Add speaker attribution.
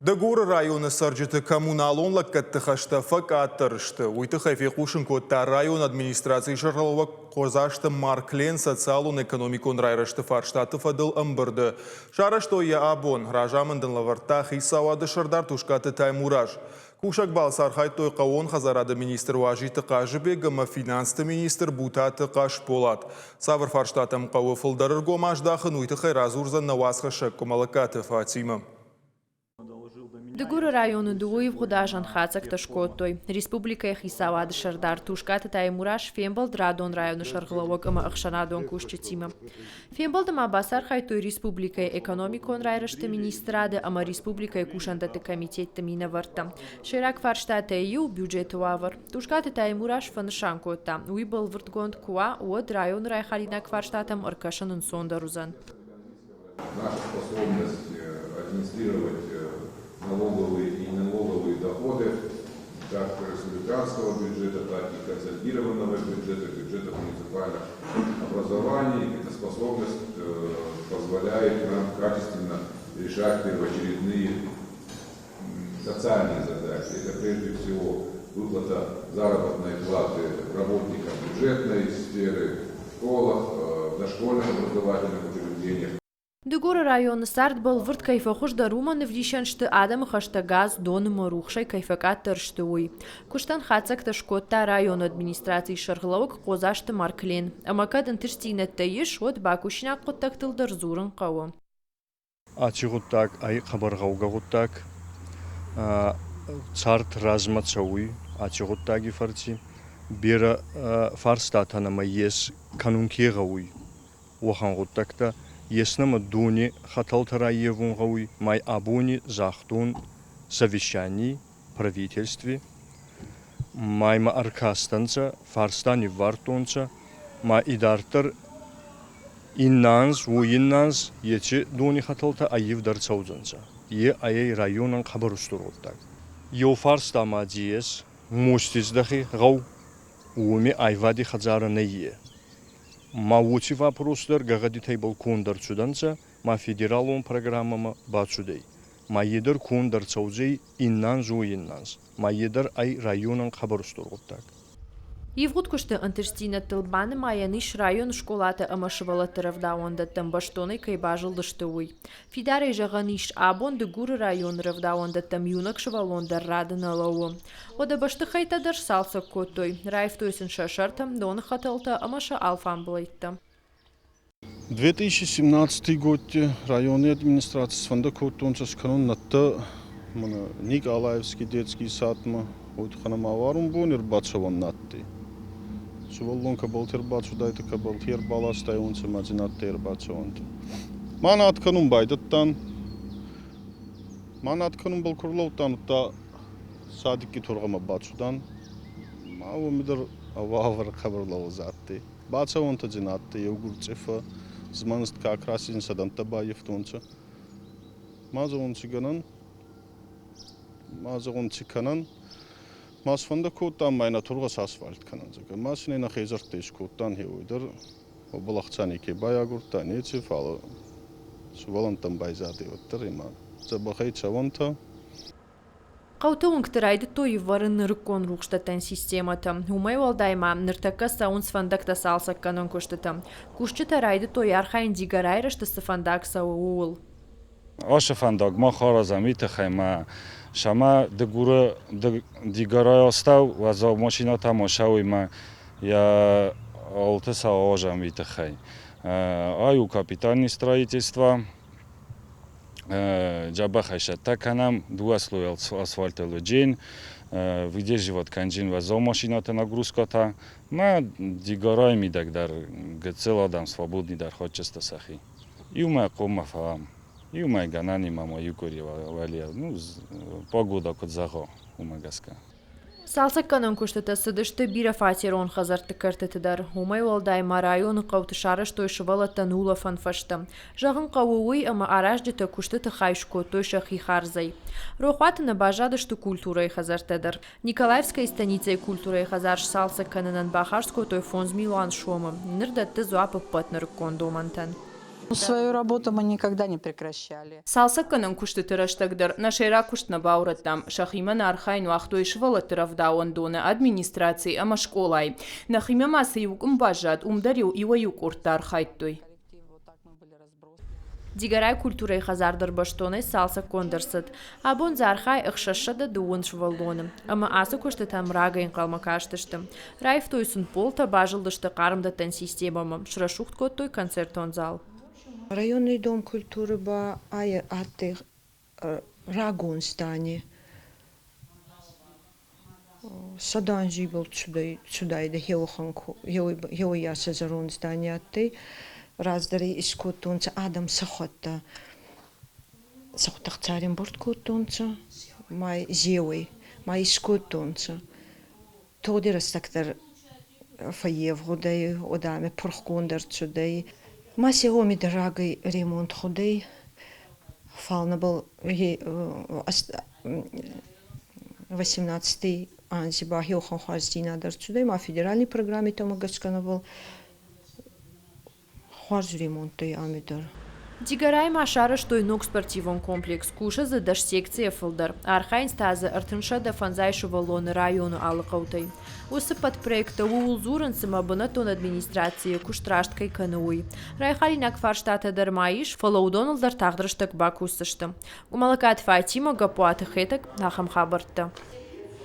Speaker 1: Дыгуры районы цӕрджыты коммуналон лӕггӕдты хӕстӕ фӕкъаддӕр сты. Уый тыххӕй фехъусын кодта районы администрацийы сӕргълӕууӕг Хъодзасты Марклен социалон-экономикон райрӕзты фарстаты фӕдыл ӕмбырды. Сарӕзтой йӕ абон. Разамынд ын лӕвӕрдта хицауады сӕрдар Тускъаты Таймураз. Кусӕг балцы архайдтой хъӕууон хӕдзарады министр Уазиты Хъазыбег ӕмӕ финансты министр Бутаты Хъасболат. Цавӕр фарстатӕм хъӕуы фылдӕр ӕргом аздахын, уый тыххӕй радзурдзӕн нӕ уацхӕссӕг Къуымӕлӕгкаты Фатимӕ.
Speaker 2: Дыгуры районы дыууӕ ивгъуыд азӕн хатдзӕгтӕ скодтой. Республикӕйы хицауады сӕрдар Тускъаты Таймураз фембӕлд радон районы сӕргълӕууӕг ӕмӕ ӕхсӕнадон кусджытимӕ. Фембӕлды ма бацархайдтой республикӕйы экономикон райрӕзты министрады ӕмӕ республикӕйы кусӕндӕтты комитетты минӕвӕрттӕ. Сӕйраг фарстатӕй иу – бюджеты уавӕр. Тускъаты Таймураз фӕнысан кодта, уый бӕлвырдгонд куы уа, уӕд районы райхалинаг фарстатӕм ӕркӕсын ӕнцондӕр уыдзӕн.
Speaker 3: Наша способность администрировать налоговые и неналоговые доходы как республиканского бюджета, так и консолидированного бюджета, бюджета муниципальных образований. Эта способность позволяет нам качественно решать первоочередные социальные задачи. Это прежде всего выплата заработной платы работникам бюджетной сферы, в школах, в дошкольных образовательных учреждениях.
Speaker 2: Дыгуры районы цард бӕлвырд кӕй фӕхуыздӕр, уымӕн ӕвдисӕн сты адӕмы хӕстӕ газ, дон ӕмӕ рухсӕй кӕй фӕкъаддӕр сты, уый. Куыстӕн хатдзӕгтӕ скодта районы администрацийы сӕргълӕууӕг Хъодзасты Марклен. Ӕмӕ кӕд ӕнтыстдзинӕдтӕ ис, уӕд бакусинаг хъуыддӕгтыл дӕр дзурын хъӕуы.
Speaker 4: Аци гъуддаг ӕй хъӕбӕр гъӕугӕ гъуддаг. Цард размӕ цӕуй аци гъуддаги фӕрци. Берӕ фарстатӕ нӕмӕ ес, кӕнун ке гъӕуй, уӕхӕн гъуддӕгтӕ. Ес нӕмӕ дони хӕтӕлтӕ раййевун гъӕуй, ма абони загътон совещаний правительстви. Ма имӕ ӕркастӕнцӕ, фарста ниввардтонцӕ, ма идарддӕр иннӕ анз, уой иннӕ анз еци дони хӕтӕлтӕ ӕййивд ӕрцӕудзӕнцӕ. Е ӕй районӕн хъӕбӕр устур гъуддаг. Еу фарста ма дзи ес, Мостиздӕхи гъӕу, уоми айвади хӕдзарӕ нӕййе. Ма уоци вопрос дӕр гӕгъӕдитӕй конд ӕрцудӕнцӕ, ма федералон программӕмӕ бацудӕй. Ма е дӕр конд ӕрцӕудзӕй иннӕ анз, уой иннӕ анз. Ма е дӕр ӕй районӕн хъӕбӕр устур гъуддаг.
Speaker 2: Ивгъуыд куысты ӕнтыстдзинӕдтыл банымайӕн ис районы скъолатӕ ӕмӕ сывӕллӕтты рӕвдауӕндӕттӕм бӕстонӕй кӕй базылдысты, уый. Фидарӕй зӕгъӕн ис, абон Дыгуры районы рӕвдауӕндӕттӕм иунӕг сывӕллон дӕр рады нӕ лӕууы. Уӕдӕ бӕстыхӕйттӕ дӕр сцалцӕг кодтой, раивтой сын сӕ сӕртӕ, доны хӕтӕлтӕ ӕмӕ сӕ алфамбылӕйттӕ.
Speaker 5: 2017 годти райони администраци сфӕндӕ кодтонцӕ скӕнун нӕдтӕ мӕнӕ Николаевский детский садмӕ, уой туххӕн ӕма уарун бони ӕрбацӕуӕн на адтӕй. Сувӕллон кӕбӕлти ӕрбацудайтӕ, кӕбӕлти ӕрбаластайуонцӕ ма дин адтӕй ӕрбацӕуӕнтӕ. Ма над кӕнун байдӕдтан. Ма над кӕнунбӕл ку рлӕудтан, удта садикки тургъӕмӕ бацудан. Ма уоми дӕр уавӕр хъӕбӕр лӕгъуз адтӕй. Бацӕуӕнтӕ дин адтӕй еугур цъифӕ, змӕнст как раз ин сӕ дӕнттӕ баййивтонцӕ. Ма зӕгъун, ци гӕнӕн, ма зӕгъун, ци кӕнӕн. Ма сфӕндӕ кодтам ма нӕ тургъӕ асфальт кӕнӕн, зӕгъгӕ. Ма син ӕй нӕхе зӕрдтӕ искодтан хеуой дӕр. Уобӕл ӕхца неке байагурдта, неци, фал сувӕллӕнттӕн байзадӕй уӕддӕр ӕма дзӕбӕхӕй цӕуӕнтӕ.
Speaker 2: Хъӕуты уынгты райдыдтой ӕвӕрын нырыккон рухсдӕттӕн системӕтӕ. Уымӕй уӕлдай ма ныртӕккӕ цӕуынц фӕндӕгтӕ цалцӕггӕнӕн куыстытӕ. Кусджытӕ райдыдтой архайын Дигорайы рӕзты цы фӕндаг цӕуы, ууыл.
Speaker 6: Ацы фӕндаг мах аразӕм уый тыххӕй ӕмӕ сӕмӕ Дыгуры Дигорайы астӕу уӕззау машинӕтӕ ма сӕуой ӕмӕ йӕ алты сӕ аразӕм уый тыххӕй. Ай у капитальный строительство. Дзӕбӕхӕй сӕттӕ кӕнӕм, дыууӕ слойы асфальтыл уыджын, выдерживать кӕнджын уӕззау машинӕты нагрузкӕтӕ. Мӕ Дигорайы мидӕг дӕр гыццыл адӕм свободный дӕр хочется сӕхи. Иумӕ хъоммӕ фӕуӕм. Иумӕ гӕнӕнимӕ ма иу къуыри уӕле, ну, погода куыд зӕгъа, уымӕ гӕсгӕ.
Speaker 2: Цалцӕггӕнӕн куыстытӕ цыдысты бирӕфатерон хӕдзӕртты кӕртыты дӕр. Уымӕй уӕлдай ма районы хъӕуты сарӕзтой сывӕллӕттӕн улӕфӕн фӕзтӕ. Зӕгъын хъӕуы уый, ӕмӕ аразджытӕ куыстыты хай скодтой сӕхи хардзӕй. Рохуаты нӕ баззадысты культурӕйы хӕдзӕрттӕ дӕр. Николаевскӕйы станицӕйы культурӕйы хӕдзар сцалцӕг кӕнынӕн бахардз кодтой 5 милуан сомы. Ныр дӕтты дзуапп ӕппӕт нырыккон домӕнтӕн.
Speaker 7: Свою работу мы никогда не прекращали.
Speaker 8: Цалцӕггӕнӕн куыстыты рӕстӕг дӕр нӕ сӕйраг куыст нӕ баурӕдтам. Сӕхимӕ нӕ архайын уагътой сывӕллӕтты рӕвдауӕндоны, администраци ӕмӕ скъолайы. Нӕхимӕ ма цы иу къуым баззад, уым дӕр-иу иуӕй-иу къордтӕ архайдтой.
Speaker 2: Дигорайы культурӕйы хӕдзар дӕр бӕстонӕй цалцӕггонд ӕрцыд. Абон дзы архайы 620 сывӕллоны. Ӕмӕ ацы куыстытӕм рагӕй ӕнхъӕлмӕ кастысты. Раивтой сын полтӕ, базылдысты хъармдӕттӕн системӕмӕ, срӕсугъд кодтой концертон зал.
Speaker 9: Районный дом культуры ба адтӕй рагон здани. Сӕдӕ анзи ибӕл цудайдӕ хеуӕййасӕ зӕронд здани адтӕй. Раздӕр искодтонцӕ адӕм сӕхуӕдтӕ. Сӕхуӕдтӕ ӕхца кодтонцӕ, ма зеуӕй, ма искодтонцӕ. Тугъди рӕстӕг дӕр фӕййевгъудӕй, уодӕмӕ пурхгонд ӕрцудӕй. Ма си уоми дӕр рагӕй ремонт гъудӕй, фал нӕбал 18 анзи ба хеуӕхӕн хуарздзийнадӕ ӕрцудӕй, ма федеральный программитӕмӕ гӕсгӕ нӕбал хуарз ремонт ӕй ами дӕр.
Speaker 2: Дигорайы ма сарӕзтой ног спортивон комплекс. Кусы дзы 10 секцийӕ фылдӕр. Архайынц та дзы 350 сывӕллоны районы алы хъӕутӕй. Уыцы подпроекттӕ ууыл дзурынц, ӕмӕ бынӕттон администрацийы куыст раст кӕй кӕны, уый. Райхалинаг фарстатӕ дӕр ма ис, фӕлӕ уыдоныл дӕр тагъд рӕстӕг бакусдзысты. Къуымӕллӕгаты Фатимӕ, Гаппуаты Хетӕг, ахӕм хабӕрттӕ.